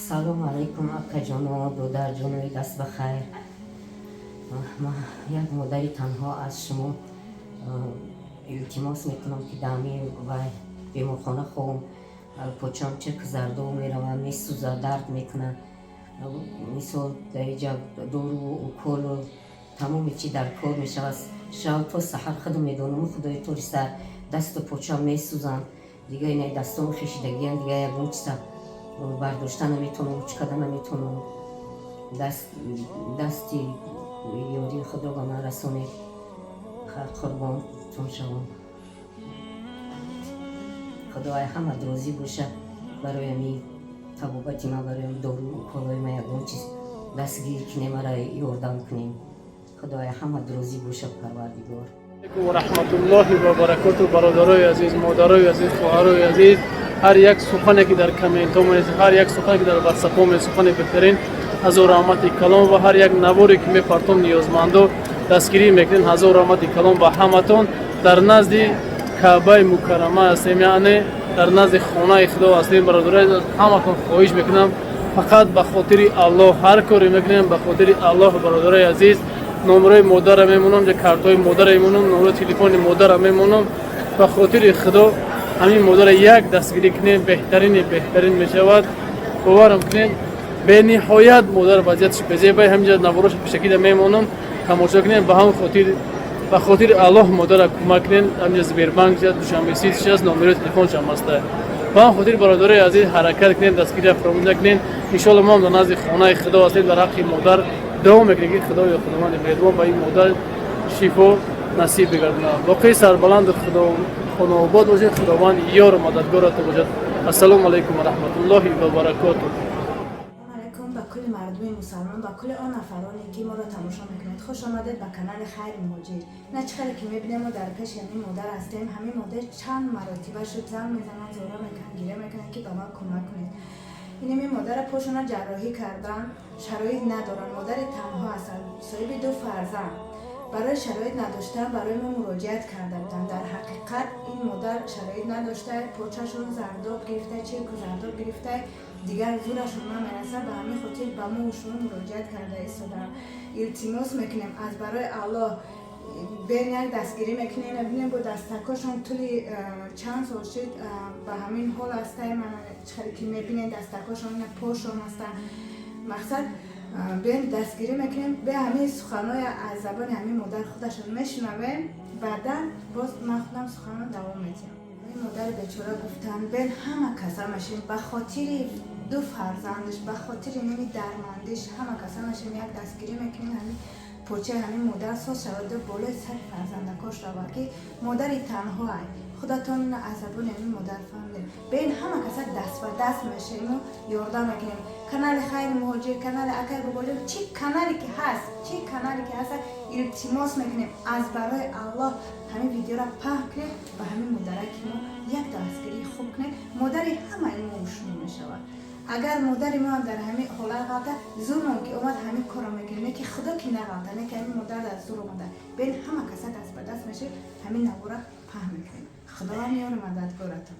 Салому алайкум, акаҷоно, додарҷонои, даст ба хайр. Ман як модари танҳо аз шумо илтимос мекунам, ки дами вай беморхона хом почам чирк зардо меравад, месӯзад, дард мекунад. Мисол, дар иҷа дору, уколу, тамоми чи дар кор мешавад. Шав то саҳар худам медонам, худои тори сар, дасту почам месӯзанд. Дига инаи дастом хешидагиян, дига ягон чиза бардошта наметавонам, чӣ карда наметавонам. Дасти ёрии худро ба ман расонед, қурбонтон шавам. Худои ҳама розӣ бошад. Барои ами табобати ман, барои дору, уколои ман ягон чиз дастгир кунем, мара ёрдам кунем. Худои ҳама розӣ бошад, Парвардигор. Ва раҳматуллоҳи ва баракоту. Бародарои азиз, модарои азиз, хоҳарои азиз, ҳар як сухане, ки дар комментҳо менависед, ҳар як сухане, ки дар ватсапҳо ме, сухани беҳтарин, ҳазор раҳмати калон. Ва ҳар як наворе, ки мепартом, ниёзмандо дастгирӣ мекунед, ҳазор раҳмати калон ба ҳаматон. Дар назди Каъбаи Мукаррама ҳастем, яъне дар назди хонаи Худо ҳастем. Бародарои, ҳаматон хоҳиш мекунам, фақат ба хотири Аллоҳ ҳар коре мекунем, ба хотири Аллоҳ. Бародарои азиз, номерои модара мемонам, картҳои модара мемонам, номерои телефони модара мемонам. Ба хотири Худо ҳамин модара як дастгирӣ кунем, беҳтарини беҳтарин мешавад. Боварам кунед, бениҳоят модар вазъияташ безебай. Ҳаминҷа навороша пешакида мемонам, тамошо кунем. Ба ҳам хотир, ба хотири Аллоҳ модара кӯмак кунем. Ҳаминҷа Сбербанк, Душанбе Сити аст, номерои телефоншам аста. Ба ҳам хотир, бародарои азиз, ҳаракат кунем, дастгирия фаромӯш накунем. Иншоалло, мо ҳам дар назди хонаи Худо ҳастем, дар ҳаққи модар дуо мекунем, ки Худоё, Худованди меҳрубон ба ин модар шифо насиб бигардонад. Боқӣ сарбаланду Худо хонаобод бошед, Худованд ёру мададгоратон бошад. Ассалому алайкум ва раҳматуллоҳи ва баракотуҳ. Алайкум ба кулли мардуми мусалмон, ба кулли он нафароне, ки моро тамошо мекунед. Хуш омадед ба канали Хайри Муҳоҷир. На чӣ хеле ки мебинем, мо дар пеши ҳамин модар ҳастем. Ҳамин модар чанд маротиба шуд, занг мезананд, зора мекунанд, гиря мекунанд, ки ба ман кӯмак кунед. Инами модара пошона ҷарроҳӣ кардан, шароит надоранд, модари танҳо ҳастанд, соҳиби ду фарзанд. Барои шароит надоштан барои мо муроҷиат карда буданд. Дар ҳақиқат, ин модар шароит надошта, почашон зардоб гирифта, чирку зардоб гирифта, дигар зӯрашон намерасад. Ба ҳамин хотир ба мо шумо муроҷиат карда истодаам. Илтимос мекунем, аз барои Аллоҳ бен як дастгирӣ мекунем. Бинем, бо дастакошон тӯли чанд сол шуд, ба ҳамин ҳол ҳастай. Хеле ки мебинед, дастакошон, пошон ҳастанд. Мақсад, бен дастгирӣ мекунем. Бе ҳамин суханои аз забони ҳамин модар худашон мешунавем, баъдан боз ман худам суханро давом медиҳам. Ин модари бечора гуфтанд, бен ҳама каса мешем, ба хотири ду фарзандаш, ба хотири ними дармандиш ҳама каса мешем, як дастгирӣ мекунем, ҳамин почаи ҳамин модар соз шаваду болои сари фарзандакош равад, ки модари танҳоай. Худатон ина аз забони ҳамин модар фаҳмидем. Бен ҳама каса даст ба даст мешему ёрдам мекунем. Канали Хайри Муҳоҷир, канали акай Бобоҷон, чӣ канале ки ҳаст, чӣ канале ки ҳаст, илтимос мекунем, аз барои Аллоҳ ҳамин видеоро паҳн кунед, ба ҳамин модараки мо як дастгирии хуб кунед. Модари ҳамаи мо шумо мешавад. Агар модари мо ҳам дар ҳамин ҳолат ғалта, зурмон ки омад, ҳамин корро мекунем, не ки Худо ки нағалта, не ки ҳамин модар дар зур омада. Бен ҳама каса даст ба даст мешавед, ҳамин навора паҳн мекунем. Худованд ёру мададгоратон.